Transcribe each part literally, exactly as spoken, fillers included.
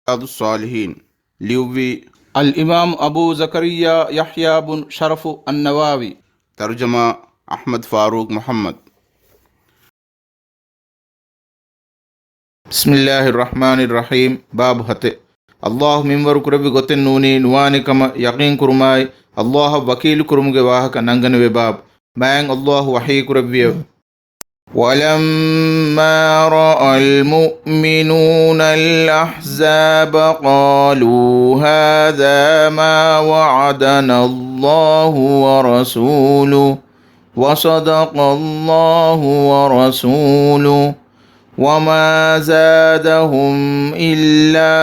ރިޔާޟުއްޞާލިޙީން. ލިޔުއްވީ އަލްއިމާމު އަބޫ ޒަކަރިއްޔާ ޔަޙްޔާ ބުން ޝަރަފު އައްނަވަވީ. ތަރުޖަމާ އަޙްމަދު ފާރޫޤް މުޙައްމަދު. ބިސްމިއްލާހިއްރަޙްމާނިއްރަޙީމް. ބާބު ހަތެއް. ﷲ މިންވަރު ކުރެއްވި ގޮތެއް ނޫނީ ނުވާނެ ކަމަށް ޔަޤީން ކުރުމާއި، ﷲ އަށް ވަކީލު ކުރުމުގެ ވާހަކަ ނަންގަނެވޭ. ބާބު. މާތް ﷲ ވަޙީ ކުރެއްވިއެވެ. ولما رأى المؤمنون الأحزاب قالوا هذا ما وعدنا الله ورسوله وصدق الله ورسوله وما زادهم إلا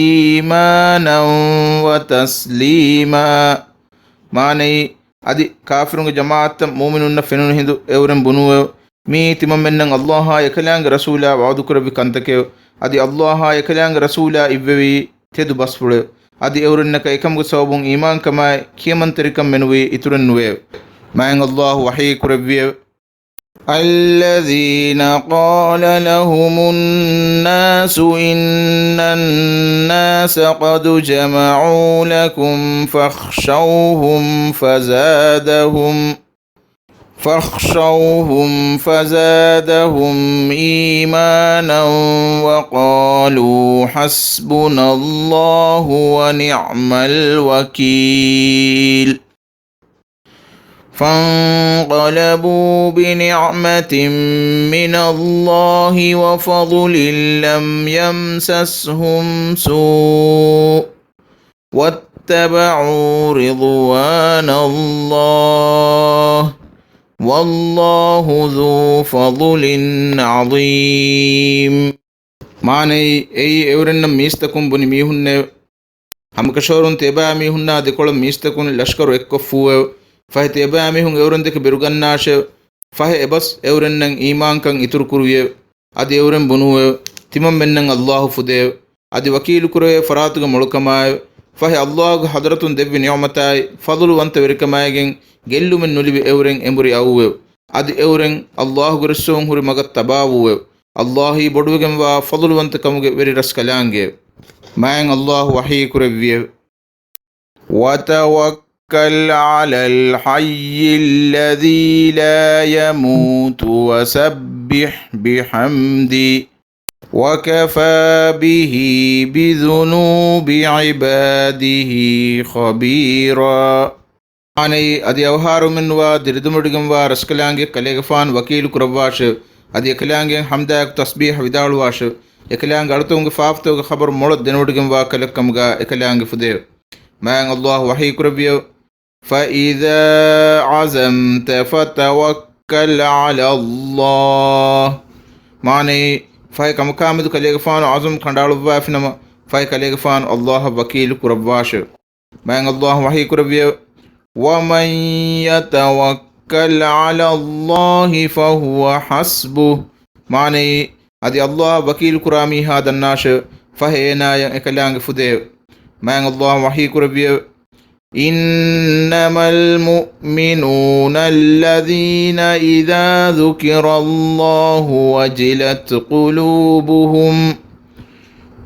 إيمانا وتسليما. މާނައީ، އަދި ކާފިރުންގެ ޖަމާޢަތްތައް މުއުމިނުންނަށް ފެނުނު ހިނދު އެއުރެން ބުނުއެވެ. މިއީ ތިމަންމެންނަށް ﷲ އާއި އެކަލާނގެ ރަސޫލާ ވަޢުދުކުރެއްވި ކަންތަކެވެ. އަދި ﷲ އާއި އެކަލާނގެ ރަސޫލާ އިއްވެވީ ތެދު ބަސްފުޅެވެ. އަދި އެއުރެންނަކަށް އެކަމުގެ ސަބަބުން އީމާންކަމާއި ކިޔަމަންތެރިކަން މެނުވީ އިތުރެއް ނުވެއެވެ. މާތް ﷲ ވަޙީ ކުރެއްވިއެވެ. الذين قال لهم الناس إن الناس قد جمعوا لكم فاخشوهم فزادهم، فاخشوهم فزادهم إيمانا وقالوا حسبنا الله ونعم الوكيل. فانقلبوا بنعمة من الله وفضل لم يمسسهم سوء واتبعوا رضوان الله والله ذو فضل عظيم. މާނައީ، އެއީ އެއުރެންނަށް މީސްތަކުން ބުނި މީހުންނެވެ. ހަމަކަށަވަރުން ތިޔަބައިމީހުންނާ ދެކޮޅަށް މީސްތަކުން ލަޝްކަރު އެއްކޮށްފޫއެވެ. ފަހެ ތިޔަބައިމީހުން އެއުރެންދެކެ ބިރުގަންނާށެވެ. ފަހެ އެބަސް އެއުރެންނަށް އީމާންކަން އިތުރުކުރުވިއެވެ. އަދި އެއުރެން ބުނޫއެވެ. ތިމަންމެންނަށް ﷲ ފުދެއެވެ. އަދި ވަކީލުކުރެވޭ ފަރާތުގެ މޮޅުކަމާއެވެ. ފަހެ ﷲގެ ޙަޟްރަތުން ދެއްވި ނިޢުމަތާއި، ފަޟުލުވަންތަވެރިކަމާއިގެން ގެއްލުމެއް ނުލިބި އެއުރެން އެނބުރި އައުއެވެ. އަދި އެއުރެން ﷲގެ ރުއްސުން ހުރި މަގަށް ތަބާވޫއެވެ. ﷲއީ ބޮޑުވެގެންވާ ފަޟުލުވަންތަކަމުގެ ވެރި ރަސްކަލާނގެއެވެ. މާތް ﷲ ވަޙީ ކުރެއްވިއެވެ. وتوكل على الحي الذي لا يموت وسبح بحمده وكفى به بذنوب عباده خبيرا. އަނެއް އަދި އަވަހާރަވުމެއްނުވާ ދިރިދުންވެޑިގެންވާ ރަސްކަލާނގެ ކަލޭގެފާނު ވަކީލު ކުރައްވާށެވެ. އަދި އެކަލާނގެ ޙަމްދާއެކު ތަސްބީޙަ ވިދާޅުވާށެވެ. އެކަލާނގެ އަޅުތަކުންގެ ފާފަތަކުގެ ޚަބަރު މޮޅަށް ދެނެވޮޑިގެންވާ ކަލެއްކަމުގާ އެކަލާނގެ ފުދެއެވެ. މާތް ﷲ ވަޙީ ކުރެއްވިއެވެ. فإذا عزمت فتوكل على الله. މާނައީ، ފަހެ ކަމަކާމެދު ކަލޭގެފާނު ޢަޒުމް ކަނޑައަޅުއްވާފިނަމަ، ފަހެ ކަލޭގެފާނު ﷲ އަށް ވަކީލު ކުރައްވާށެވެ. މާތް ﷲ ވަޙީ ކުރެއްވިއެވެ. ومن يتوكل على الله فهو حسبه. މާނައީ، އަދި ﷲ އަށް ވަކީލު ކުރާ މީހާ ދަންނާށެވެ. ފަހެ އޭނާޔަށް އެކަލާނގެ ފުދެއެވެ. މާތް ﷲ ވަޙީ ކުރެއްވިއެވެ. إنما المؤمنون الذين إذا ذكر الله وجلت قلوبهم،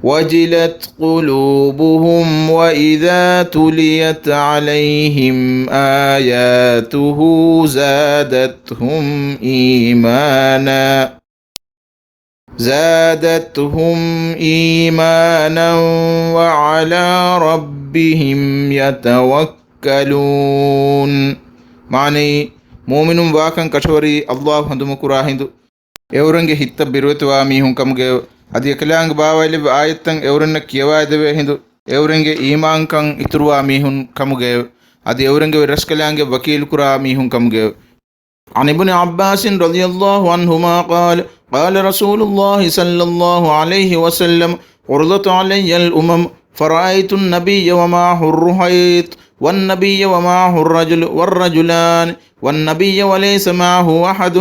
وجلت قلوبهم وإذا تليت عليهم آياته زادتهم إيمانا، زادتهم إيمانا وعلى ربهم يتوكلون. މާނައީ، މުއުމިނުން ވާކަން ކަށަވަރީ ﷲ ހަނދުމަކުރާ ހިނދު، އެއުރެންގެ ހިތްތައް ބިރުވެތިވާ މީހުން ކަމުގައެވެ. އަދި އެކަލާނގެ ބާވައިލެއްވި އާޔަތްތައް އެއުރެންނަށް ކިޔަވައިދެވޭ ހިނދު، އެއުރެންގެ އީމާންކަން އިތުރުވާ މީހުން ކަމުގައެވެ. އަދި އެއުރެންގެ ރަސްކަލާނގެ ވަކީލު ކުރާ މީހުން ކަމުގައެވެ. عن ابن عباس رضي الله عنهما قال، قال رسول الله صلى الله عليه وسلم، عرضت علي الأمم، فرأيت النبي ومعه الرهيط، والنبي ومعه الرجل والرجلان، والنبي وليس معه أحد،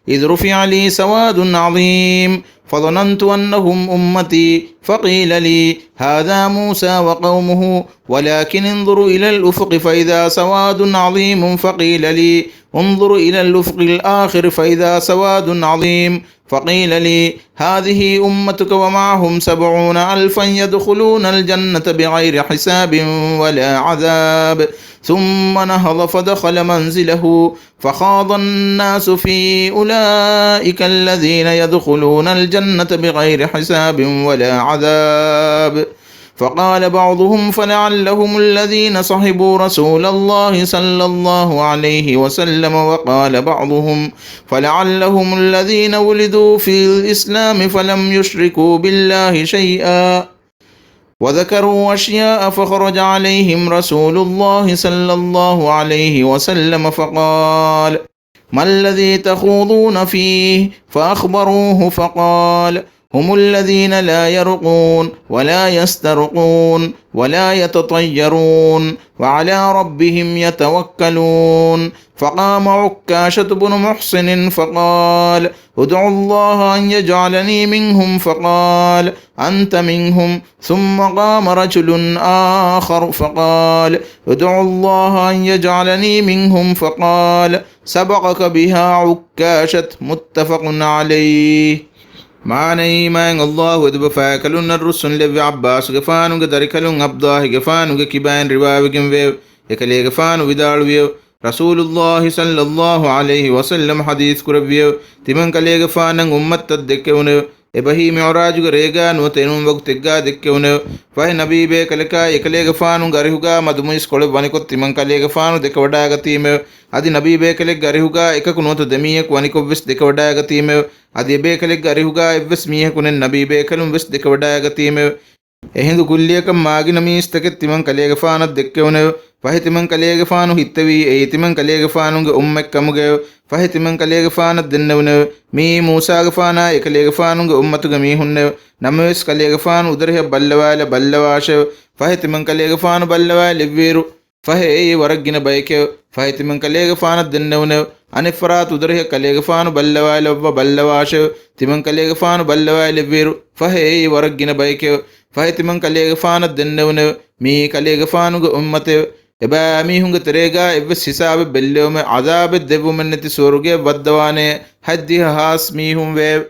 إذ رفع لي سواد عظيم، فظننت أنهم أمتي، فقيل لي، هذا موسى وقومه، ولكن انظر إلى الأفق فإذا سواد عظيم، فقيل لي، انظر إلى الأفق الآخر فإذا سواد عظيم، فقيل لي: هذه أمتك ومعهم سبعون ألفا يدخلون الجنة بغير حساب ولا عذاب. ثم نهض فدخل منزله، فخاض الناس في أولئك الذين يدخلون الجنة بغير حساب ولا عذاب. فقال بعضهم: فلعلهم الذين صحبوا رسول الله صلى الله عليه وسلم. وقال بعضهم: فلعلهم الذين ولدوا في الإسلام فلم يشركوا بالله شيئا. وذكروا أشياء، فخرج عليهم رسول الله صلى الله عليه وسلم فقال: ما الذي تخوضون فيه؟ فأخبروه فقال: هم الذين لا يرقون ولا يسترقون ولا يتطيرون وعلى ربهم يتوكلون. فقام عكاشة بن محصن فقال: ادعوا الله أن يجعلني منهم. فقال: أنت منهم. ثم قام رجل آخر فقال: ادعوا الله أن يجعلني منهم. فقال: سبقك بها عكاشة. متفق عليه. މާނައީ، މާތް ﷲ އެދުބަފާ އެކަލުންނަށް ރުއްސުންލެއްވި ޢައްބާސްގެފާނުގެ ދަރިކަލުން ޢަބްދާހިގެފާނުގެ ކިބައިން ރިވާވެގެންވެއެވެ. އެކަލޭގެފާނު ވިދާޅުވިއެވެ. ރަސޫލުﷲ ޞައްލަﷲ ޢަލައިހި ވަސައްލަމަ ޙަދީޘް ކުރެއްވިއެވެ. ތިމަން ކަލޭގެފާނަށް އުއްމަތްތައް ދެއްކެވުނެވެ. އެބަހީ މިޢުރާޖުގެ ރޭގާ ނުވަތަ އެނޫން ވަގުތެއްގާ ދެއްކެވުނެވެ. ފަހެ ނަބީބޭކަލަކާއި އެކަލޭގެފާނުގެ އަރިހުގާ މަދުމުއިސް ކޮޅެއް ވަނިކޮށް ތިމަން ކަލޭގެފާނު ދެކެވަޑާގަތީމެވެ. އަދި ނަބީބޭކަލެއްގެ އަރިހުގާ އެކަކު ނުވަތަ ދެމީހަކު ވަނިކޮށްވެސް ދެކެވަޑާގަތީމެވެ. އަދި އެބޭކަލެއްގެ އަރިހުގާ އެއްވެސް މީހަކު ނެތް ނަބީބޭކަލުން ވެސް ދެކެވަޑާގަތީމެވެ. އެހިނދު ކުއްލިއަކަށް މާގިނަ މީސްތަކެއް ތިމަން ކަލޭގެފާނަށް ދެއްކެވުނެވެ. ފަހެ ތިމަން ކަލޭގެފާނު ހިތްތެވީ އެއީ ތިމަން ކަލޭގެފާނުގެ އުއްމަތް ކަމުގައެވެ. ފަހެ ތިމަން ކަލޭގެފާނަށް ދެންނެވުނެވެ. މިއީ މޫސާގެފާނާއި އެކަލޭގެފާނުގެ އުއްމަތުގެ މީހުންނެވެ. ނަމަވެސް ކަލޭގެފާނު އުދަރެހިޔަށް ބައްލަވާލަ ބައްލަވާށެވެ. ފަހެ ތިމަން ކަލޭގެފާނު ބައްލަވާލެއްވިއިރު، ފަހެ އެއީ ވަރަށް ގިނަ ބައެކެވެ. ފަހެ ތިމަން ކަލޭގެފާނަށް ދެންނެވުނެވެ. އަނެއްފަރާތު އުދަރެހިޔަށް ކަލޭގެފާނު ބައްލަވާލައްވާ ބައްލަވާށެވެ. ތިމަން ކަލޭގެފާނު ބައްލަވާލެއްވިއިރު، ފަހެ އެއީ ވަރަށް ގިނަ ބައެކެވެ. ފަހެ ތިމަން ކަލޭގެފާނަށް ދެންނެވުނެވެ. މިއީ ކަލޭގެފާނުގެ އުއްމަތެވެ. އެބައިމީހުންގެ ތެރޭގާ އެއްވެސް ހިސާބެއް ބެއްލެވުމެއް ޢަޛާބެއް ދެއްވުމެއް ނެތި ސުވަރުގެއަށް ވައްދަވާނޭ ހަތްދިހަ ހާސް މީހުން ވެއެވެ.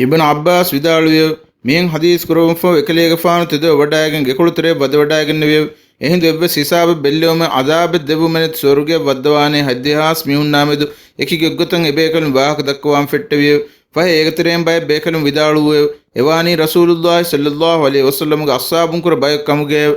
އިބްނު ޢައްބާސް ވިދާޅުވިއެވެ. މިހެން ޙަދީޘް ކުރެވުމަށްފަހު އެކަލޭގެފާނު ތެދުވެވަޑައިގެން ގެކޮޅު ތެރެއަށް ވަދެވަޑައިގެންނެވިއެވެ. އެހިނދު އެއްވެސް ހިސާބެއް ބެއްލެވުމެއް ޢަޛާބެއް ދެއްވުމެއް ނެތި ސުވަރުގެއަށް ވައްދަވާނޭ ހަތްދިހަ ހާސް މީހުންނާ މެދު އެކި ގޮތްގޮތަށް އެބޭކަލުން ވާހަކަ ދައްކަވާން ފެއްޓެވިއެވެ. ފަހެ އޭގެތެރެއިން ބައެއް ބޭކަލުން ވިދާޅުވެއެވެ. އެވާނީ ރަސޫލުﷲ ޞައްލަﷲ ޢަލައިހި ވަސައްލަމަގެ އަޞްޙާބުންކުރެ ބަޔަކު ކަމުގައެވެ.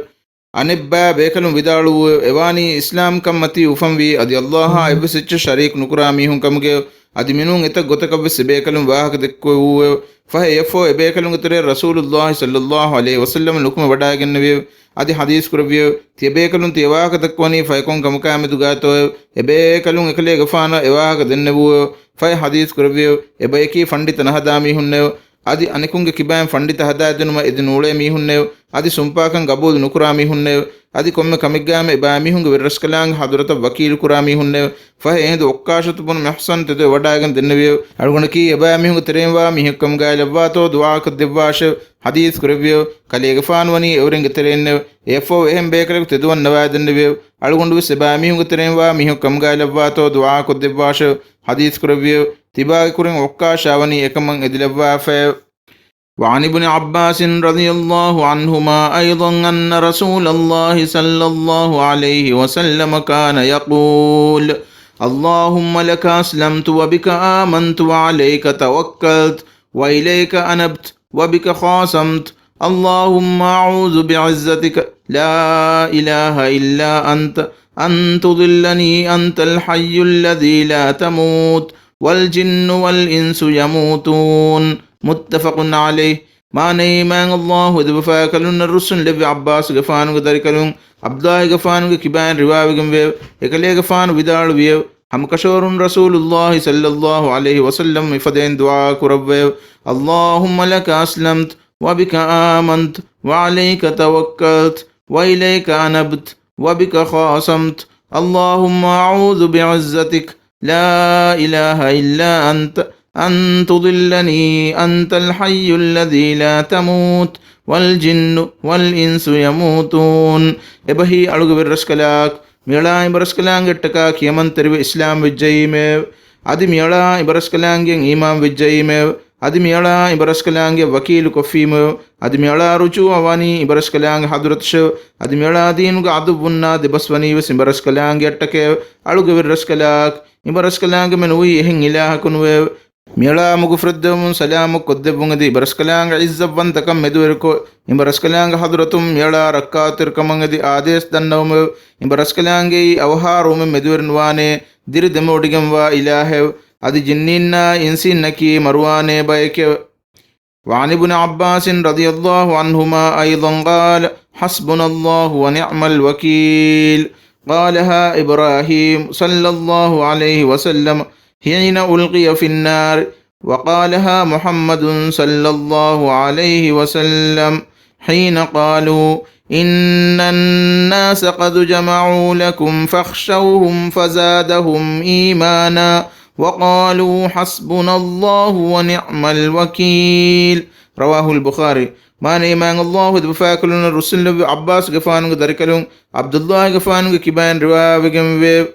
އަނެއްބައި ބޭކަލުން ވިދާޅުވެއެވެ. އެވާނީ އިސްލާމްކަން މަތީ އުފަންވީ އަދި ﷲއާ އެއްވެސް އެއްޗެއް ޝަރީކު ނުކުރާ މީހުން ކަމުގައެވެ. އަދި މިނޫން އެތައް ގޮތަކަށްވެސް އެބޭކަލުން ވާހަކަ ދެއްކެވެއެވެ. ފަހެ އެއަށްފަހު އެބޭކަލުންގެ ތެރެއަށް ރަސޫލުﷲ ޞައްލަﷲ ޢަލައިހި ވަސައްލަމަ ނުކުމެވަޑައިގެންނެވިއެވެ. އަދި ޙަދީޘް ކުރެއްވިއެވެ. ތިޔަބޭކަލުން ތިޔަ ވާހަކަ ދައްކަވަނީ ފަހެ ކޮން ކަމަކާމެދުގާތޯއެވެ؟ އެބޭކަލުން އެކަލޭގެފާނަށް އެވާހަކަ ދެންނެވުއެވެ. ފަހެ ޙަދީޘް ކުރެއްވިއެވެ. އެބަޔަކީ ފަންޑިތަ ނަހަދާ މީހުންނެވެ. އަދި އަނެކުންގެ ކިބައިން ފަންޑިތަ ހަދާދިނުމަށް އެދި ނޫޅޭ މީހުންނެވެ. އަދި ސުންޕާކަން ގަބޫލު ނުކުރާ މީހުންނެވެ. އަދި ކޮންމެ ކަމެއްގާމެ އެބައިމީހުންގެ ވެރިރަސްކަލާނގެ ޙަޟްރަތަށް ވަކީލުކުރާ މީހުންނެވެ. ފަހެ އެހިނދު ޢުއްކާޝަތު ބުނު މިޙްޞަން ތެދުވެވަޑައިގެން ދެންނެވިއެވެ. އަޅުގަނޑަކީ އެބައިމީހުންގެ ތެރެއިން ވާ މީހެއްކަމުގައި ލައްވާތޯ ދުޢާކޮށްދެއްވާށެވެ. ޙަދީޘް ކުރެއްވިއެވެ. ކަލޭގެފާނު ވަނީ އެއުރެންގެ ތެރެއިންނެވެ. އެއަށްފަހު އެހެން ބޭކަލަކު ތެދުވަން ނަވާދެންނެވިއެވެ. އަޅުގަނޑުވެސް އެބައިމީހުންގެ ތެރެއިން ވާ މީހެއްކަމުގައި ލައްވާތޯ ދުޢާކޮށްދެއްވާށެވެ. ޙަދީޘް ކުރެއްވިއެވެ. ތިބާގެ ކުރިން ޢުއްކާޝާ ވަނީ އެކަމަށް އެދިލައްވާފައެވެ. وعن ابن عباس رضي الله عنهما أيضا أن رسول الله صلى الله عليه وسلم كان يقول: اللهم لك أسلمت وبك آمنت وعليك توكلت وإليك أنبت وبك خاصمت. اللهم أعوذ بعزتك لا إله إلا أنت أن تضلني أنت الحي الذي لا تموت والجن والإنس يموتون. متفق عليه. މާނައީ، މާތް ﷲ އެދުބަފާ އެކަލުންނަށް ރުއްސުން ލެއްވި ޢައްބާސްގެފާނުގެ ދަރިކަލުން ޢަބްދާހިގެފާނުގެ ކިބައިން ރިވާވެގެންވެއެވެ. އެކަލޭގެފާނު ވިދާޅުވިއެވެ. ހަމަކަށަވަރުން ރަސޫލުﷲ ޞައްލަﷲ ޢަލައިހި ވަސައްލަމަ މިފަދައިން ދުޢާ ކުރައްވައެވެ. اللهم لك أسلمت وبك آمنت وعليك توكلت وإليك أنبت وبك خاصمت. اللهم أعوذ بعزتك لا إله إلا أنت أن تضلني أنت الحي الذي لا تموت والجن والإنس يموتون. އެބަހީ އަޅުގެ ވެރިރަސްކަލާކޮ، މިއަޅާ އިބަރަސްކަލާނގެއަށްޓަކާ ކިޔަމަންތެރިވެ އިސްލާމް ވެއްޖައީމެވެ. އަދި މިއަޅާ އިބަރަސްކަލާނގެއަށް އީމާން ވެއްޖައީމެވެ. އަދި މިއަޅާ އިބަރަސްކަލާނގެ ވަކީލު ކޮށްފީމެވެ. އަދި މިއަޅާ ރުޖޫޢަ ވަނީ އިބަރަސްކަލާނގެ ޙަޟްރަތަށެވެ. އަދި މިއަޅާ ދީނުގެ ޢަދުއްވުންނާ ދެބަސްވަނީވެސް އިބަރަސްކަލާނގެއަށްޓަކައެވެ. އަޅުގެ ވެރިރަސްކަލާކޮ، އިބަރަސްކަލާނގެ މެ ނުވީ އެހެން އިލާހަކު ނުވެއެވެ. މިއަޅާ މުގުފުރެއްދެވުމުން ސަލާމަތް ކޮށްދެއްވުން އެދި އިބަރަސްކަލާނގެ ޢިއްޒަތްވަންތަކަން މެދުވެރިކޮށް، އިބަރަސްކަލާނގެ ޙަޟްރަތުން މިއަޅާ ރައްކާތެރިކަމަށް އެދި އާދޭސް ދަންނަވަމެވެ. އިބަރަސްކަލާނގެއީ އަވަހާރަވުމެއް މެދުވެރިނުވާނޭ، ދިރި ދެމެވޮޑިގެންވާ އިލާހެވެ. އަދި ޖިންނީންނާއި އިންސީންނަކީ މަރުވާނޭ ބައެކެވެ. وعن ابن عباس رضي الله عنهما أيضا قال: حسبنا الله ونعم الوكيل. قالها إبراهيم صلى الله عليه وسلم حين ألقي في النار، وقالها محمد صلى الله عليه وسلم حين قالوا: إن الناس قد جمعوا لكم فاخشوهم فزادهم إيمانا وقالوا حسبنا الله ونعم الوكيل. رواه البخاري. މާނައީ، މާތް ﷲ އެދެބަފާކަލުންނަށް ރުއްސުންލެއްވި ޢައްބާސްގެފާނުގެ ދަރިކަލުން ޢަބްދުﷲގެފާނުގެ ކިބައިން ރިވާވެގެންވެއެވެ.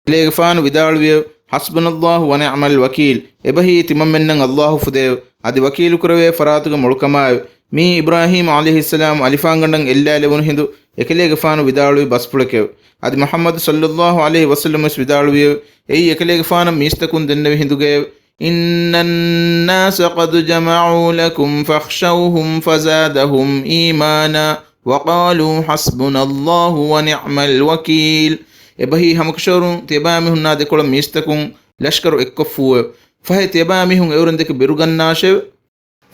އެކަލޭގެފާނު ވިދާޅުވިއެވެ. حسبنا الله ونعم الوكيل. އެބަހީ ތިމަންމެންނަށް ﷲ ފުދެއެވެ. އަދި ވަކީލުކުރެވޭ ފަރާތުގެ މޮޅުކަމާއެވެ. މީ އިބްރާހީމް ޢަލައިހިއްސަލާމް އަލިފާންގަނޑަށް އެއްލާލެވުނު ހިނދު އެކަލޭގެފާނު ވިދާޅުވި ބަސްފުޅެކެވެ. އަދި މުޙައްމަދު ޞައްލައްލާހު ޢަލައިހި ވަސައްލަމަ ވެސް ވިދާޅުވިއެވެ. އެއީ އެކަލޭގެފާނަށް މީސްތަކުން ދެންނެވި ހިނދުގައެވެ. إن الناس قد جمعوا لكم فاخشوهم فزادهم إيمانا وقالوا حسبنا الله ونعم الوكيل. އެބަހީ ހަމަކަށަވަރުން ތިޔަބައިމީހުންނާ ދެކޮޅަށް މީސްތަކުން ލަޝްކަރު އެއްކޮށްފޫއެވެ. ފަހެ ތިޔަބައިމީހުން އެއުރެން ދެކެ ބިރުގަންނާށެވެ.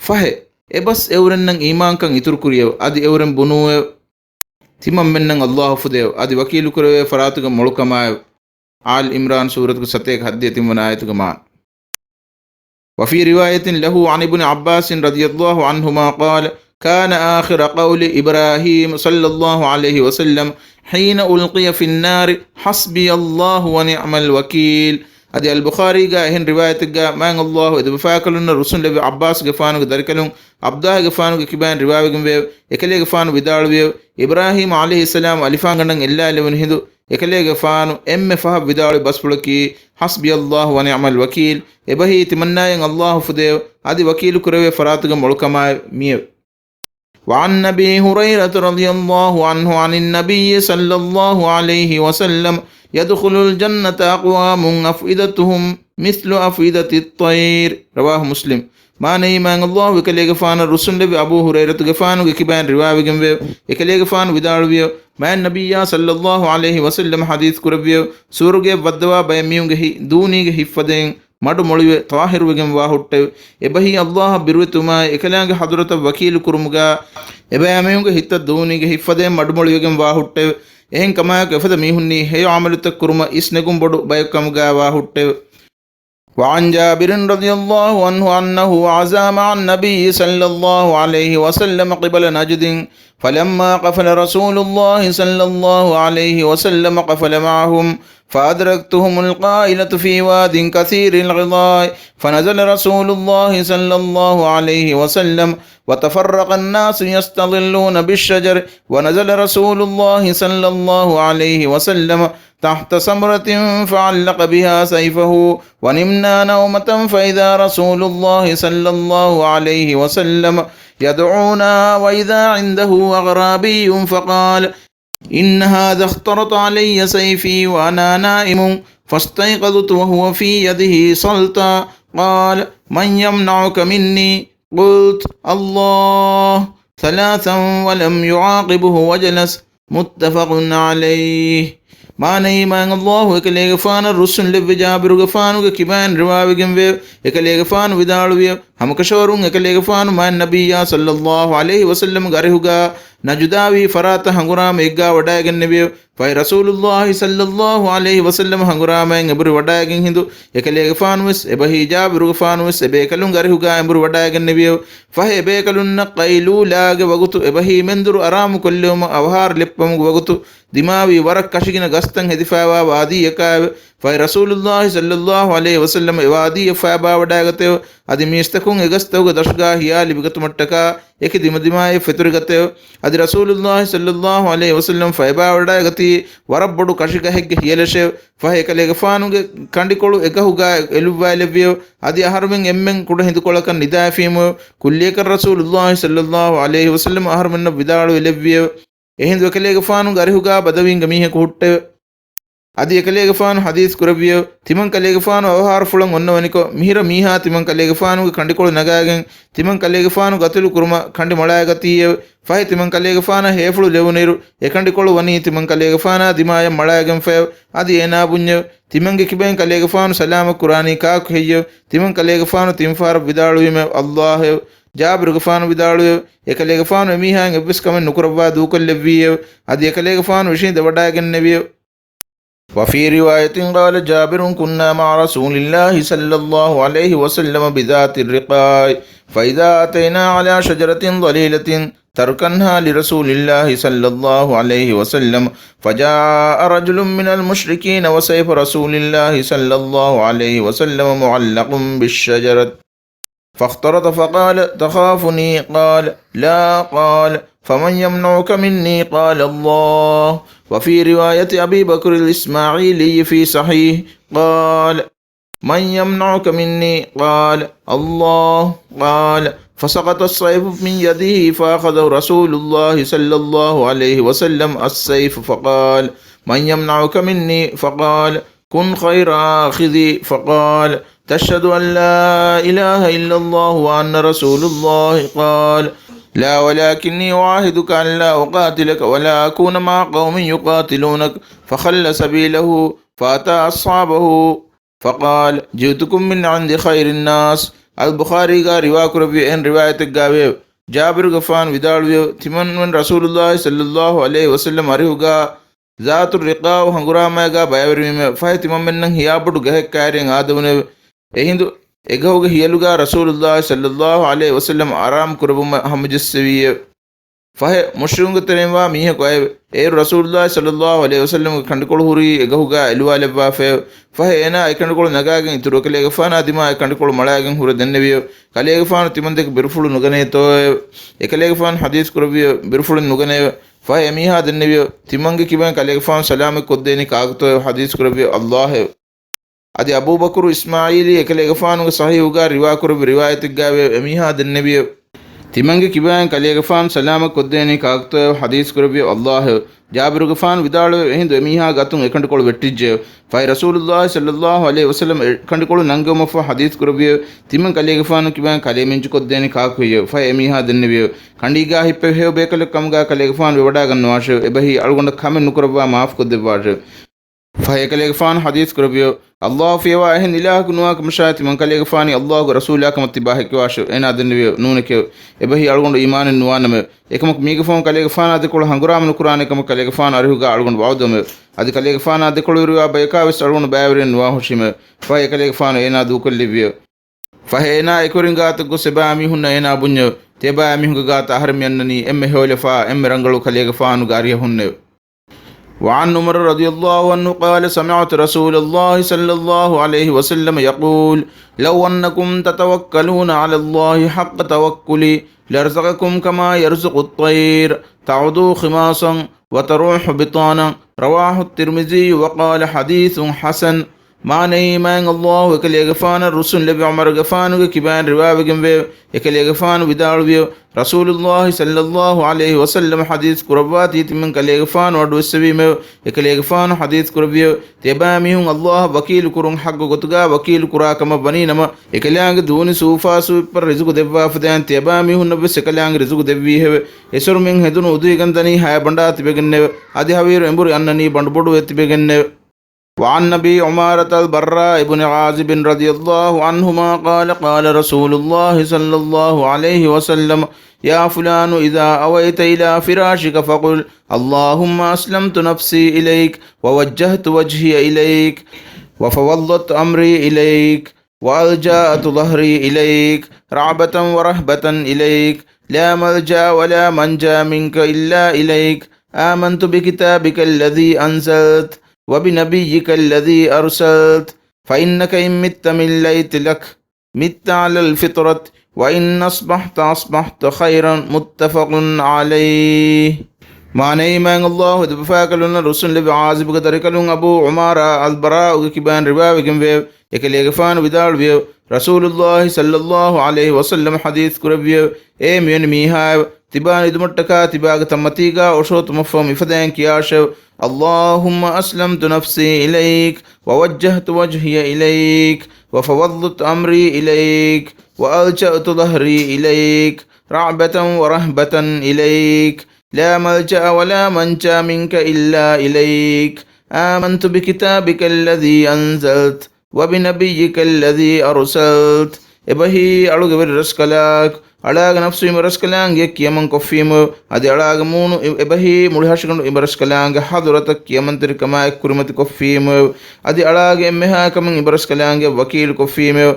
ފަހެ އެބަސް އެއުރެންނަށް އީމާންކަން އިތުރުކުރިއެވެ. އަދި އެއުރެން ބުނޫއެވެ. ތިމަންމެންނަށް ﷲ ފުދެއެވެ. އަދި ވަކީލުކުރެވޭ ފަރާތުގެ މޮޅުކަމާއެވެ. އާލް ޢިމްރާން ސޫރަތުގެ ސަތޭކަ ހަތްދިހަ ތިންވަނަ އާޔަތުގެ މާނަ. وفي رواية له عن ابن عباس رضي الله عنهما قال: كان آخر قول إبراهيم صلى الله عليه وسلم حين ألقي في النار: حسبي الله ونعم الوكيل. އަދި އަލްބުޚާރީގަ އެހެން ރިވާޔަތެއްގަ މާތް ﷲ އެދެބަފާކަލުންނަށް ރުއްސުންލެއްވި ޢައްބާސްގެފާނުގެ ދަރިކަލުން ޢަބްދާހިގެފާނުގެ ކިބައިން ރިވާވެގެންވެއެވެ. އެކަލޭގެފާނު ވިދާޅުވިއެވެ. އިބްރާހީމް ޢަލައިހިއްސަލާމް އަލިފާންގަނޑަށް އެއްލާލެވުނު ހިނދު އެކަލޭގެފާނު އެންމެ ފަހަށް ވިދާޅުވި ބަސްފުޅަކީ، حسبي الله ونعم الوكيل. އެބަހީ ތިމަންނާއަށް ﷲ ފުދެއެވެ. އަދި ވަކީލު ކުރެވޭ ފަރާތުގެ މޮޅުކަމާއެވެ. މިއެވެ. وعن أبي هريرة رضي الله عنه عن النبي صلى الله عليه وسلم: يدخل الجنة أقوام أفئدتهم مثل أفئدة الطير. رواه مسلم. މާނައީ، މާތް ﷲ އެކަލޭގެފާނަށް ރުއްސުންލެއްވި އަބޫ ހުރައިރަތުގެފާނުގެ ކިބައިން ރިވާވެގެންވެއެވެ. އެކަލޭގެފާނު ވިދާޅުވިއެވެ. މާތް ނަބިއްޔާ ޞައްލައްލާހު ޢަލައިހި ވަސައްލަމަ ޙަދީޘް ކުރެއްވިއެވެ. ސުވަރުގެއަށް ވައްދަވާ ބައެއް މީހުންގެ ހިތް ދޫނީގެ ހިތްފަދައިން މަޑު މޮޅިވެ ޠާހިރުވެގެން ވާ ހުއްޓެވެ. އެބަހީ ﷲ އަށް ބިރުވެތިވުމާއި އެކަލާނގެ ޙަޟްރަތަށް ވަކީލު ކުރުމުގަ އެބައިމީހުންގެ ހިތަށް ދޫނީގެ ހިތްފަދައިން މަޑު މޮޅިވެގެން ވާ ހުއްޓެވެ. އެހެން ކަމާއެކު އެފަދަ މީހުންނީ ހެޔޮ ޢަމަލުތައް ކުރުމަށް އިސްނެގުން ބޮޑު ބަޔަކު ކަމުގަ ވާ ހުއްޓެވެ. وعن جابر رضي الله عنه أنه غزا مع النبي صلى الله عليه وسلم قبل نجد، فلما قفل رسول الله صلى الله عليه وسلم قفل معهم، فأدركتهم القائلة في واد كثير الغضاء، فنزل رسول الله صلى الله عليه وسلم، وتفرق الناس يستظلون بالشجر، ونزل رسول الله صلى الله عليه وسلم تحت سمرة فعلق بها سيفه، ونمنا نومة فإذا رسول الله صلى الله عليه وسلم يدعونا وإذا عنده أعرابي فقال: إن هذا اخترط علي سيفي وأنا نائم، فاستيقظت وهو في يده سلطة، قال: من يمنعك مني؟ قلت: الله، ثلاثا ولم يعاقبه وجلس. متفق عليه. މާނައީ، މާތް ﷲ އެކަލޭގެފާނަށް ރުއްސުންލެއްވި ޖާބިރުގެފާނުގެ ކިބައިން ރިވާވެގެންވެއެވެ. އެކަލޭގެފާނު ވިދާޅުވިއެވެ. ހަމަކަށަވަރުން އެކަލޭގެފާނު މާތް ނަބިއްޔާ ޞައްލައްލާހު ޢަލައިހި ވަސައްލަމްގެ އަރިހުގަ ނަޖުދާވީ ފަރާތަށް ހަނގުރާމަ އެއްގާ ވަޑައިގެންނެވިއެވެ. ފަހެ ރަސޫލުއްލާހި ޞައްލައްލާހު ޢަލައިހި ވަސައްލަމަ ހަނގުރާމައިން އެނބުރި ވަޑައިގެން ހިނދު އެކަލޭގެފާނުވެސް އެބަހީ ޖާބިރުގެފާނުވެސް އެބޭކަލުންގެ އަރިހުގަ އެނބުރި ވަޑައިގެންނެވިއެވެ. ފަހެ އެބޭކަލުންނަށް ޤައިލޫލާގެ ވަގުތު އެބަހީ މެންދުރު އަރާމު ކޮށްލެވުމަށް އަވަހާރަ ލެއްޕަމުގެ ވަގުތު ދިމާވީ ވަރަށް ކަށިގިނަ ގަސް ގަސްތައް ހެދިފައިވާ ވާދީއަކާއެވެ. ފަހެ ރަސޫލުﷲ ޞައްލަﷲ ޢަލައިހި ވަސައްލަމަ އެ ވާދީއަށް ފައިބާވަޑައިގަތެވެ. އަދި މީސްތަކުން އެ ގަސްތަކުގެ ދަށުގާ ހިޔާ ލިބިގަތުމަށްޓަކާ އެކި ދިމަދިމާއަށް ފެތުރިގަތެވެ. އަދި ރަސޫލުﷲ ޞައްލަﷲ ޢަލައިހި ވަސައްލަމަ ފައިބާވަޑައިގަތީ ވަރަށް ބޮޑު ކަށިގަހެއްގެ ހިޔަލަށެވެ. ފަހެ އެކަލޭގެފާނުގެ ކަނޑިކޮޅު އެ ގަހުގާ އެލުއްވާލެއްވިއެވެ. އަދި އަހަރުމެން އެންމެން ކުޑަ ހިނދުކޮޅަކަށް ނިދާފީމުވެ. ކުއްލިއަކަށް ރަސޫލުﷲ ޞައްލަﷲ ޢަލައިހި ވަސައްލަމަ އަހަރުމެންނަށް ވިދާޅުވެލެއްވިއެވެ. އެހިނދު އެކަލޭގެފާނުގެ އަރިހުގާ ބަދަވީންގެ މީހަކު ހުއްޓެވެ. އަދި އެކަލޭގެފާނު ޙަދީޘް ކުރެއްވިއެވެ. ތިމަން ކަލޭގެފާނު އަވަހާރަފުޅަށް އޮންނަވަނިކޮށް، މިހިރަ މީހާ ތިމަން ކަލޭގެފާނުގެ ކަނޑިކޮޅު ނަގާގެން، ތިމަން ކަލޭގެފާނު ގަތުލު ކުރުމަށް ކަނޑި މަޅައިގަތީއެވެ. ފަހެ ތިމަން ކަލޭގެފާނަށް ހޭފުޅު ލެވުނުއިރު، އެ ކަނޑިކޮޅު ވަނީ ތިމަން ކަލޭގެފާނާ ދިމާޔަށް މަޅައިގެންފައެވެ. އަދި އޭނާ ބުންޏެވެ. ތިމަންގެ ކިބައިން ކަލޭގެފާނު ސަލާމަތް ކުރާނީ ކާކު ހެއްޔެވެ؟ ތިމަން ކަލޭގެފާނު ތިން ފަހަރަށް ވިދާޅުވީމެވެ. ﷲ އެވެ. ޖާބިރުގެފާނު ވިދާޅުވިއެވެ. އެކަލޭގެފާނު އެމީހާއިން އެއްވެސް ކަމެއް ނުކުރައްވާ ދޫކޮށްލެއްވީއެވެ. އަދި އެކަލޭގެފާނު އިށީނދެ ވަޑައިގެންނެވިއެވެ. وفي رواية قال جابر: كنا مع رسول الله صلى الله عليه وسلم بذات الرقاع، فإذا أتينا على شجرة ظليلة تركناها لرسول الله صلى الله عليه وسلم، فجاء رجل من المشركين وسيف رسول الله صلى الله عليه وسلم معلق بالشجرة، فاخترط فقال: تخافني؟ قال: لا. قال: فمن يمنعك مني؟ قال: الله. وفي رواية أبي بكر الإسماعيلي في صحيح قال: من يمنعك مني؟ قال: الله. قال: فسقط السيف من يده، فأخذ رسول الله صلى الله عليه وسلم السيف فقال: من يمنعك مني؟ فقال: كن خير آخذ. فقال: تشهد أن لا إله إلا الله وأن رسول الله؟ قال: لا، ولكني أعاهدك أن لا أقاتلك ولا أكون مع قوم يقاتلونك. فخل سبيله فأتى أصحابه فقال: جئتكم من عند خير الناس. އަލް ބުޚާރީގާ ރިވާކުރެއްވި އެހެން ރިވާޔަތެއްގާވެއެވެ. ޖާބިރުގެފާނު ވިދާޅުވިއެވެ. ތިމަންމެން ރަސޫލުﷲ ޞައްލަﷲ ޢަލައިހި ވަސައްލަމަ އަރިހުގާ ޒާތު ރިޤާޢު ހަނގުރާމައިގާ ބައިވެރިވީމެވެ. ފަހެ ތިމަންމެންނަށް ހިޔާބޮޑު ގަހެއް ކައިރިއަށް އާދެވުނެވެ. އެހިނދު އެގަހުގެ ހިޔަލުގާ ރަސޫލުﷲ ޞައްލަﷲ ޢަލައިހި ވަސައްލަމަ އަރާމް ކުރެއްވުމަށް ހަމަޖެއްސެވިއެވެ. ފަހެ މުޝްރިކުންގެ ތެރެއިންވާ މީހަކު އައެވެ. އޭރު ރަސޫލުﷲ ޞައްލަﷲ ޢަލައިހި ވަސައްލަމަގެ ކަނޑިކޮޅު ހުރީ އެގަހުގާ އެލުވާލެއްވާފައެވެ. ފަހެ އޭނާ އެކަނޑިކޮޅު ނަގާގެން އިތުރު އެކަލޭގެފާނާ ދިމާ އެކަނޑިކޮޅު މަޅައިގެން ހުރެ ދެންނެވިއެވެ. ކަލޭގެފާނު ތިމަންދެކެ ބިރުފުޅު ނުގަނޭތޯއެވެ؟ އެކަލޭގެފާނު ޙަދީޘް ކުރެއްވިއެވެ. ބިރުފުޅެއް ނުގަނެއެވެ. ފަހެ އެމީހާ ދެންނެވިއެވެ. ތިމަންގެ ކިބައިން ކަލޭގެފާނު ސަލާމަތް ކޮށްދޭނީ ކާކުތޯއެވެ؟ ޙަދީޘް ކުރެއްވިއެވެ. ﷲ އެވެ. އަދި އަބޫބަކުރު އިސްމާޢީލީ އެކަލޭގެފާނުގެ ޞަޙީޙުގާ ރިވާކުރެއްވި ރިވާޔަތެއްގާވެއެވެ. އެމީހާ ދެންނެވިއެވެ. ތިމަންގެ ކިބައިން ކަލޭގެފާނު ސަލާމަތް ކޮށްދޭނީ ކާކުތޯއެވެ؟ ޙަދީޘް ކުރެއްވިއެވެ. ﷲ އެވެ. ޖާބިރުގެފާނު ވިދާޅުވެއެވެ. އެހިނދު އެމީހާ ގަތުން އެކަނޑިކޮޅު ވެއްޓިއްޖެއެވެ. ފަހެ ރަސޫލުﷲ ޞައްލަﷲ ޢަލައިހި ވަސައްލަމަ އެކަނޑިކޮޅު ނަންގަވުމަށްފަހު ޙަދީޘް ކުރެއްވިއެވެ. ތިމަން ކަލޭގެފާނު ކިބައިން ކަލޭމެންޖުކޮށްދޭނީ ކާކު ހެއްޔެވެ؟ ފަހެ އެމީހާ ދެންނެވިއެވެ. ކަނޑީގާ ހިއްޕެވި ހެޔޮ ބޭކަލެއް ކަމުގާ ކަލޭގެފާނު ވެވަޑާގަންނަވާށެވެ. އެބަހީ އަޅުގަނޑަށް ކަމެއް ނުކުރައްވާ މާފުކޮށްދެއްވާށެވެ. ފަހެ އެކަލޭގެފާނު ޙަދީޘް ކުރެއްވިއެވެ. ﷲ ފިޔަވާ އެހެން އިލާހަކު ނުވާ ކަމަށާއި ތިމަން ކަލޭގެފާނީ ﷲގެ ރަސޫލާ ކަމަށް ތިބާ ހެކިވާށެވެ. އޭނާ ދެންނެވިއެވެ. ނޫނެކެވެ. އެބަހީ އަޅުގަނޑު އީމާނެއް ނުވާނަމެވެ. އެކަމަކު މީގެފަހުން ކަލޭގެފާނާ ދެކޮޅު ހަނގުރާމަ ނުކުރާނެ ކަމަށް ކަލޭގެފާނު އަރިހުގާ އަޅުގަނޑު ވަޢުދުވަމެވެ. އަދި ކަލޭގެފާނާ ދެކޮޅު އިރުވާ ބަޔަކާވެސް އަޅުގަނޑު ބައިވެރިއެއް ނުވާހުށީމެވެ. ފަހެ އެކަލޭގެފާނު އޭނާ ދޫކޮށްލެއްވިއެވެ. ފަހެ އޭނާ އެކުވެރިން ގާތަށް ގޮސް އެބައިމީހުންނަށް އޭނާ ބުންޏެވެ. ތިޔަބައިމީހުންގެ ގާތަށް އަހަރެން މިއަންނަނީ އެންމެ ހެޔޮލަފާ، އެންމެ ރަނގަޅު ކަލޭގެފާނުގެ އަރިހަށް ހުންނެވެ. وعن عمر رضي الله عنه قال: سمعت رسول الله صلى الله عليه وسلم يقول: لو أنكم تتوكلون على الله حق توكله لرزقكم كما يرزق الطير تغدو خماصا وتروح بطانا. رواه الترمذي وقال: حديث حسن. މާނައީ، މާތް ﷲ އެކަލޭގެފާނަށް ރުއްސުން ލެއްވި ޢުމަރުގެފާނުގެ ކިބައިން ރިވާވެގެންވެއެވެ. އެކަލޭގެފާނު ވިދާޅުވިއެވެ. ރަސޫލުﷲ ޞައްލަﷲ ޢަލައިހި ވަސައްލަމަ ޙަދީޘް ކުރައްވާތީ ތިމަން ކަލޭގެފާނު އަޑުއެއްސެވީމެވެ. އެކަލޭގެފާނު ޙަދީޘް ކުރެއްވިއެވެ. ތިޔަބައިމީހުން ﷲއަށް ވަކީލު ކުރުން ޙައްޤު ގޮތުގާ ވަކީލު ކުރާ ކަމަށް ވަނީނަމަ، އެކަލާނގެ ދޫނި ސޫފާސޫ އިއްޕަށް ރިޒުގު ދެއްވާފަދައިން ތިޔަބައިމީހުންނަށްވެސް އެކަލާނގެ ރިޒުގު ދެއްވީހެވެ. އެސޮރުމިން ހެދުނު އުދުހިގަން ދަނީ ހަޔަ ބަނޑާ ތިބެގެންނެވެ. އަދި ހަވީރު އެނބުރި އަންނަނީ ބަނޑުބޮޑުވެ ތިބެގެންނެވެ. وعن أبي عمارة البراء بن عازب رضي الله عنهما قال: قال رسول الله صلى الله عليه وسلم: يا فلان، إذا أويت إلى فراشك فقل: اللهم أسلمت نفسي إليك، ووجهت وجهي إليك، وفوضت أمري إليك، وألجأت ظهري إليك، رغبة ورهبة إليك، لا ملجأ ولا منجا منك إلا إليك، آمنت بكتابك الذي أنزلت، وبنبيك الذي أرسلت، فإنك إن مت من ليلة لك، مت على الفطرة، وإن أصبحت أصبحت خيرا، متفق عليه. މާނައީ، މާތް ﷲ އެދެބަފާކަލުންނަށް ރުއްސުންލެއްވި ޢާޒިބުގެ ދަރިކަލުން އަބޫ ޢުމާރާ އަލްބަރާއުގެ ކިބައިން ރިވާވެގެންވެއެވެ. އެކަލޭގެފާނު ވިދާޅުވިއެވެ. ރަސޫލުﷲ ޞައްލަﷲ ޢަލައިހި ވަސައްލަމަ ޙަދީޘް ކުރެއްވިއެވެ. އޭ މިވެނި މީހާއެވެ! ތިބާ ނިދުމަށްޓަކާ ތިބާގެ ތަންމަތީގާ އޮށޯތުމަށްފަހު މިފަދައިން ކިޔާށެވެ. اللهم أسلمت نفسي إليك، ووجهت وجهي إليك، وفوضت أمري إليك، وألجأت ظهري إليك، رغبة ورهبة إليك، لا ملجأ ولا منجا منك إلا إليك، آمنت بكتابك الذي أنزلت، وبنبيك الذي أرسلت. އެބަހީ އަޅުގެ ވެރި ރަސްކަލާކޮ، އަޅާގެ ނަފްސު އިބަރަސްކަލާނގެ ކިޔަމަން ކޮށްފީމެވެ. އަދި އަޅާގެ މޫނު އި-، އެބަހީ މުޅިހަށިގަނޑު އިބަރަސްކަލާނގެ ޙަޟުރަތަށް ކިޔަމަންތެރިކަމާއެކު ކުރިމަތިކޮށްފީމެވެ. އަދި އަޅާގެ އެންމެހާ ކަމެއް އިބަރަސްކަލާނގެއަށް ވަކީލުކޮށްފީމެވެ.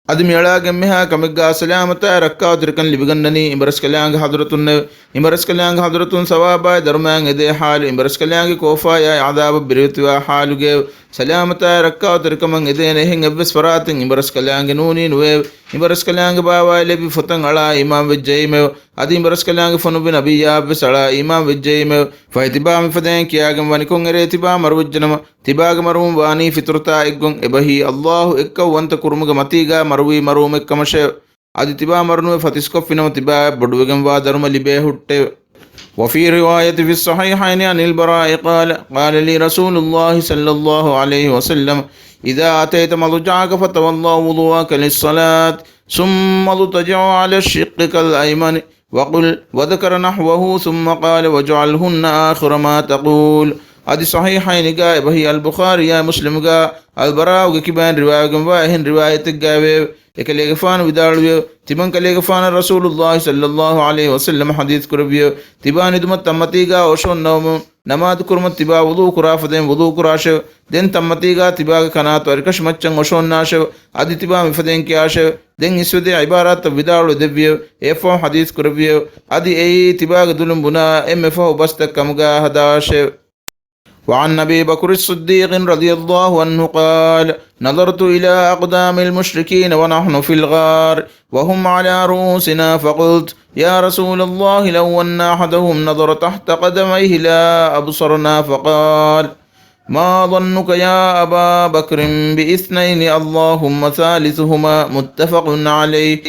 އަދި މިއަޅާގެ އެންމެހާ ކަމެއްގާ ސަލާމަތާއި ރައްކާތެރިކަން ލިބިގަންނަނީ އިބަރަސްކަލާނގެ ޙަޟުރަތުންނެވެ. އިބަރަސްކަލާނގެ ޙަޟުރަތުން ސަވާބާއި ދަރުމައިން އެދޭ ޙާލު، އިބަރަސްކަލާނގެ ކޯފާޔާއި ޢަޛާބަށް ބިރުވެތިވާ ޙާލުގައެވެ. ސަލާމަތާއި ރައްކާތެރިކަމަށް އެދޭނެ އެހެން އެއްވެސް ފަރާތެއް އިބަރަސްކަލާނގެ ނޫނީ ނުވެއެވެ. އިބަރަސްކަލާނގެ ބާވާއި ލެއްވި ފޮތަށް އަޅާ އީމާން ވެއްޖައީމެވެ. އަދި އިބަރަސްކަލާނގެ ފޮނުއްވި ނަބިއްޔާއަށްވެސް އަޅާ އީމާން ވެއްޖައީމެވެ. ފަހެ ތިބާ މިފަދައިން ކިޔާގެން ވަނިކޮށް އެރޭ ތިބާ މަރުވެއްޖެނަމަ، ތިބާގެ މަރުވުން ވާނީ ފިޠުރަތާ އެއްގޮތް. އެބަހީ ﷲ އެއްކައުވަންތަ ކުރުމުގެ މަތީގާ މަރުވީ މަރުވުމެއްކަމަށެވެ. އަދި ތިބާ މަރުނުވެ ފަތިސްކޮށްފިނަމަ ތިބާއަށް ބޮޑުވެގެންވާ ދަރުމަ ލިބޭ ހުއްޓެވެ. وفي رواية في الصحيحين عن البراء قال، قال لي رسول الله صلى الله عليه وسلم، إذا أتيت مضجعك فتوضأ وضوءك للصلاة، ثم اضطجع على شقك الأيمن، وقل، وذكر نحوه، ثم قال، واجعلهن آخر ما تقول. އަދި ޞަޙީޙައިނިގާ އެބަހީ އަލްބުޚާރީއާ މުސްލިމުގާ އަލްބަރާއުގެ ކިބައިން ރިވާވެގެންވާ އެހެން ރިވާޔަތެއްގައެވެ. އެކަލޭގެފާނު ވިދާޅުވިއެވެ. ތިމަން ކަލޭގެފާނަށް ރަސޫލުﷲ ޞައްލަﷲ ޢަލައިހި ވަސައްލަމަ ޙަދީޘް ކުރެއްވިއެވެ. ތިބާ ނިދުމަށް ތަންމަތީގާ އޮށޯންނަވަމުން، ނަމާދު ކުރުމަށް ތިބާ ވުޟޫ ކުރާ ފަދައިން ވުޟޫ ކުރާށެވެ. ދެން ތަންމަތީގާ ތިބާގެ ކަނާތު އަރިކަށި މައްޗަށް އޮށޯންނާށެވެ. އަދި ތިބާ މިފަދައިން ކިޔާށެވެ. ދެން އިސްވެދޭ ޢިބާރާތަށް ވިދާޅުވެ ދެއްވިއެވެ. އެއަށްފަހު ޙަދީޘް ކުރެއްވިއެވެ. އަދި އެއީ ތިބާގެ ދުލުން ބުނާ އެންމެ ފަހު ބަސްތައް ކަމުގާ ހަދާށެވެ. وعن أبي بكر الصديق رضي الله عنه قال، نظرت إلى أقدام المشركين ونحن في الغار وهم على رؤوسنا، فقلت، يا رسول الله، لو أن أحدهم نظر تحت قدميه لأبصرنا، فقال، ما ظنك يا أبا بكر باثنين اللهم ثالثهما، متفق عليه.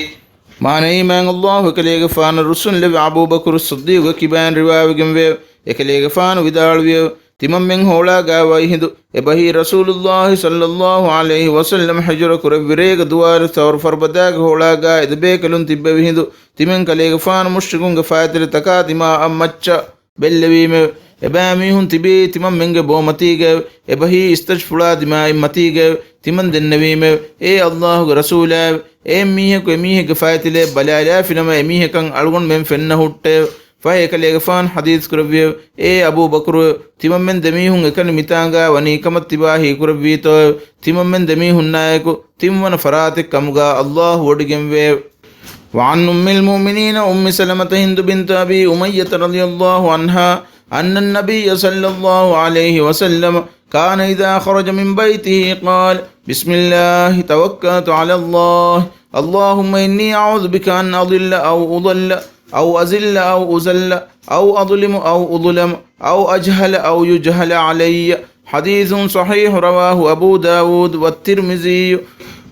މާނައީ، މާތް ﷲ އެކަލޭގެފާނަށް ރުއްސުންލެއްވި އަބޫބަކުރު ޞިއްދީޤުގެ ކިބައިން ރިވާވެގެންވެއެވެ. އެކަލޭގެފާނު ވިދާޅުވިއެވެ. ތިމަންމެން ހޯޅާގާ ވައި ހިނދު، އެބަހީ ރަސޫލުﷲ ޞައްލަﷲ ޢަލައިހި ވަސައްލަމަ ހިޖުރަ ކުރެއްވި ރޭގެ ދުވާލު ޘައުރު ފަރުބަދާގެ ހޯޅާގާ އެދެބޭކަލުން ތިއްބެވި ހިނދު، ތިމަން ކަލޭގެފާނު މުޝްރިކުންގެ ފައިތިލަ ތަކާ ދިމާއަށް މައްޗަށް ބެއްލެވީމެވެ. އެބައިމީހުން ތިބީ ތިމަންމެންގެ ބޯމަތީގައެވެ. އެބަހީ އިސްތަށި ފުޅާ ދިމާއިން މަތީގައެވެ. ތިމަން ދެންނެވީމެވެ. އޭ ﷲގެ ރަސޫލާއެވެ! އެހެން މީހަކު އެމީހެއްގެ ފައިތިލައަށް ބަލާލާފިނަމަ އެމީހަކަށް އަޅުގަނޑުމެން ފެންނަ ހުއްޓެވެ. ފަހެ އެކަލޭގެފާނު ޙަދީޘް ކުރެއްވިއެވެ. އޭ އަބޫބަކުރުއެވެ! ތިމަންމެން ދެމީހުން އެކަނި މިތާނގާ ވަނީ ކަމަށް ތިބާ ހީކުރެއްވީތޯއެވެ؟ ތިމަންމެން ދެމީހުންނާއެކު ތިންވަނަ ފަރާތެއް ކަމުގާ ﷲ ވޮޑިގެންވެއެވެ. وعن أم المؤمنين أم سلمة هند بنت أبي أمية رضي الله عنها أن النبي صلى الله عليه وسلم كان إذا خرج من بيته قال، بسم الله توكلت على الله، اللهم إني أعوذ بك أن أضل أو أضل، أو أذل أو أذل، أو أظلم أو أظلم، أو أجهل أو يجهل علي. حديث صحيح رواه أبو داود والترمذي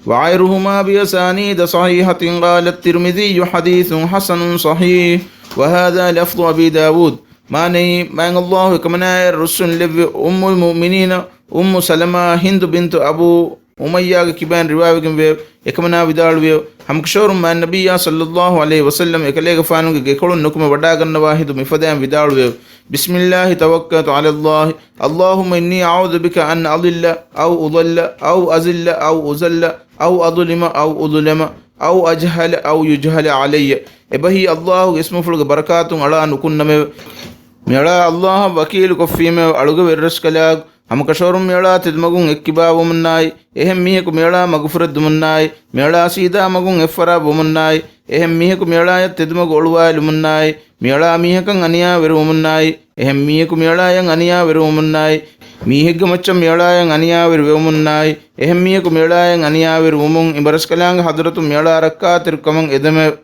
وغيرهما بأسانيد صحيحة. قال الترمذي، حديث حسن صحيح، وهذا لفظ أبي داود. މާނައީ، މާތް ﷲ އެކަމަނާއަށް ރުއްސުންލެއްވި އުއްމުލް މުއުމިނީނަ އުއްމު ސަލަމާ ހިންދު ބިންތު އަބޫ އުމައްޔާގެ ކިބައިން ރިވާވެގެންވެއެވެ. އެކަމަނާ ވިދާޅުވިއެވެ. ހަމަކަށަވަރުން މާތް ނަބިއްޔާ ޞައްލަﷲ ޢަލައިހި ވަސައްލަމަ އެކަލޭގެފާނުގެ ގެކޮޅުން ނުކުމެ ވަޑާގަންނަވާ ހިނދު މިފަދައިން ވިދާޅުވިއެވެ. بسم الله توكلت على الله، اللهم إني أعوذ بك أن أضل أو أضل أو أذل أو أذل أو أظلم أو أظلم أو أجهل أو يجهل علي. އެބަހީ ﷲގެ އިސްމުފުޅުގެ ބަރަކާތުން އަޅާ ނުކުންނަމެވެ. މިއަޅާ ﷲއަށް ވަކީލުކޮށްފީމެވެ. އަޅުގެ ވެރިރަސްކަލާކޮ، ހަމަކަށަވަރުން މިއަޅާ ތެދުމަގުން އެއްކިބާވުމުންނާއި، އެހެން މީހަކު މިއަޅާ މަގުފުރެއްދުމުންނާއި، މިއަޅާ ސީދާ މަގުން އެއްފަރާތް ވުމުންނާއި، އެހެން މީހަކު މިއަޅާޔަށް ތެދުމަގު އޮޅުވާލުމުންނާއި، މިއަޅާ މީހަކަށް އަނިޔާވެރިވުމުންނާއި، އެހެން މީހަކު މިއަޅާޔަށް އަނިޔާވެރިވުމުންނާއި، މީހެއްގެ މައްޗަށް މިއަޅާޔަށް އަނިޔާވެރި ވެވުމުންނާއި، އެހެން މީހަކު މިއަޅާޔަށް އަނިޔާވެރި ވުމުން އިބަރަސްކަލާނގެ ޙަޟްރަތުން މިއަޅާ ރައްކާތެރިކަމަށް އެދެމެވެ.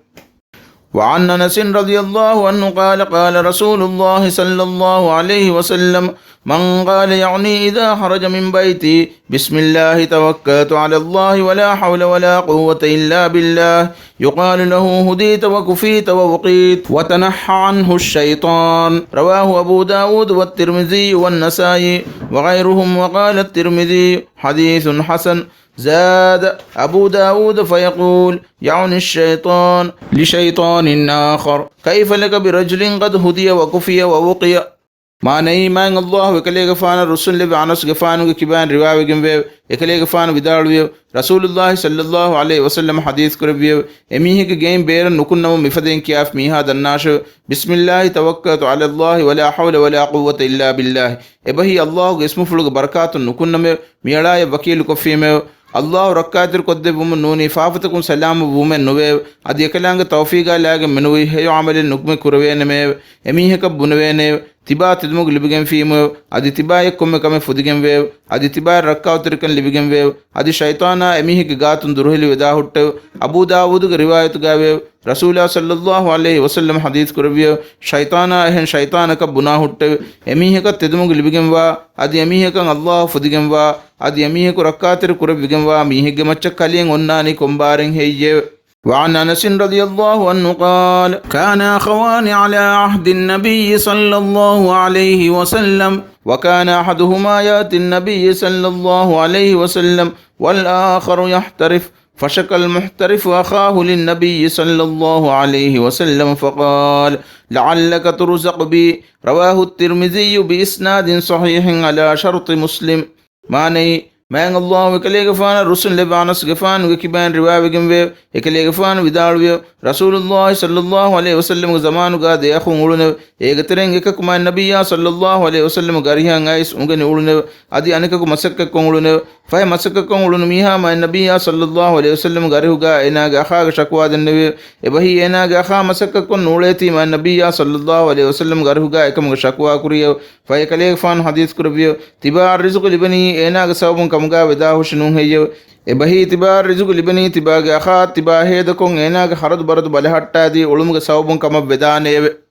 وعن أنس رضي الله عنه قال، قال رسول الله صلى الله عليه وسلم، من قال، يعني إذا خرج من بيتي، بسم الله توكلت على الله ولا حول ولا قوة إلا بالله، يقال له هديت وكفيت ووقيت وتنحى عنه الشيطان. رواه أبو داود والترمذي والنسائي وغيرهم، وقال الترمذي، حديث حسن. زاد أبو داود فيقول، يعني الشيطان، لشيطان آخر، كيف لك برجل قد هدي وكفي ووقي؟ މާނައީ، މާތް ﷲ އެކަލޭގެފާނަށް ރުއްސުންލެއްވި އަނަސްގެފާނުގެ ކިބައިން ރިވާވެގެންވެއެވެ. އެކަލޭގެފާނު ވިދާޅުވިއެވެ. ރަސޫލުﷲ ޞައްލަﷲ ޢަލައިހި ވަސައްލަމަ ޙަދީޘް ކުރެއްވިއެވެ. އެމީހެއްގެ ގެއިން ބޭރަށް ނުކުންނަމުން މިފަދައިން ކިޔާފި މީހާ ދަންނާށެވެ. بسم الله توكلت على الله ولا حول ولا قوة إلا بالله. އެބަހީ ﷲގެ އިސްމުފުޅުގެ ބަރަކާތުން ނުކުންނަމެވެ. މިއަޅާޔަށް ވަކީލުކޮށްފީމެވެ. ﷲ ރައްކާތެރިކޮށްދެއްވުމުން ނޫނީ ފާފަތަކުން ސަލާމަތްވުމެއް ނުވެއެވެ. އަދި އެކަލާނގެ ތައުފީގާ ލާގެން މިނުވީ ހެޔޮ ޢަމަލެއް ނުކުމެ ކުރެވޭނަމެއެވެ. އެމީހަކަށް ބުނެވޭނެއެވެ. ތިބާ ތެދުމަގު ލިބިގެންފީމެވެ. އަދި ތިބާއަށް ކޮންމެ ކަމެއް ފުދިގެންވެއެވެ. އަދި ތިބާއަށް ރައްކާތެރިކަން ލިބިގެންވެއެވެ. އަދި ޝައިޠާނާ އެމީހެއްގެ ގާތުން ދުރުހެލި ވެދާހުއްޓެވެ. އަބޫ ދާވޫދުގެ ރިވާޔަތުގައިވެއެވެ. ރަސޫލާ ޞައްލަﷲ ޢަލައިހި ވަސައްލަމަ ޙަދީޘް ކުރެއްވިއެވެ. ޝައިޠާނާ އެހެން ޝައިޠާނަކަށް ބުނާހުއްޓެވެ. އެމީހަކަށް ތެދުމަގު ލިބިގެންވާ، އަދި އެމީހަކަށް ﷲ ފުދިގެންވާ، އަދި އެމީހަކު ރައްކާތެރި ކުރެވިގެންވާ މީހެއްގެ މައްޗަށް ކަލިއެއް އޮންނާނީ ކޮންބާރެއް ހެއްޔެވެ؟ وعن أنس رضي الله عنه قال، كان أخوان على عهد النبي صلى الله عليه وسلم، وكان أحدهما يأتي النبي صلى الله عليه وسلم، والآخر يحترف، فشكى المحترف أخاه للنبي صلى الله عليه وسلم فقال، لعلك ترزق بي. رواه الترمذي بإسناد صحيح على شرط مسلم. މާނައީ، މާތް ﷲ އެކަލޭގެފާނަށް ރުއްސުންލެއްވި އަނަސްގެފާނުގެ ކިބައިން ރިވާވެގެންވެއެވެ. އެކަލޭގެފާނު ވިދާޅުވިއެވެ. ރަސޫލުﷲ ޞައްލަﷲ ޢަލައިހި ވަސައްލަމަގެ ޒަމާނުގާ ދެއަޚުން އުޅުނެވެ. އޭގެ ތެރެއިން އެކަކު މާތް ނަބިއްޔާ ޞައްލަﷲ ޢަލައިހި ވަސައްލަމަގެ އަރިހަށް އައިސް އުނގެނި އުޅުނެވެ. އަދި އަނެކަކު މަސައްކަތްކޮށް އުޅުނެވެ. ފަހެ މަސައްކަތްކޮށް އުޅުނު މީހާ މާތް ނަބިއްޔާ ޞައްލަﷲ ޢަލައިހި ވަސައްލަމަގެ އަރިހުގާ އޭނާގެ އަޚާގެ ޝަކުވާ ދެންނެވިއެވެ. އެބަހީ އޭނާގެ އަޚާ މަސައްކަތްކޮށް ނޫޅޭތީ މާތް ނަބިއްޔާ ޞައްލަﷲ ޢަލައިހި ވަސައްލަމަގެ އަރިހުގާ އެކަމުގެ ޝަކުވާ ކުރިއެވެ. ފަހެ އެކަލޭގެފާނު ޙަދީޘް ކުރެއްވިއެވެ. ތިބާއަށް ރިޒުޤު ލިބެނީ އޭނާގެ ސަބަބުން ކަމުގާ ވެދާހުށި ނޫން ހެއްޔެވެ؟ އެބަހީ ތިބާއަށް ރިޒުޤު ލިބެނީ ތިބާގެ އަޚާ ތިބާ ހޭދަކޮށް އޭނާގެ ޚަރަދު ބަރަދު ބަލަހައްޓާދީ އުޅުމުގެ ސަބަބުން ކަމަށް ވެދާނެއެވެ.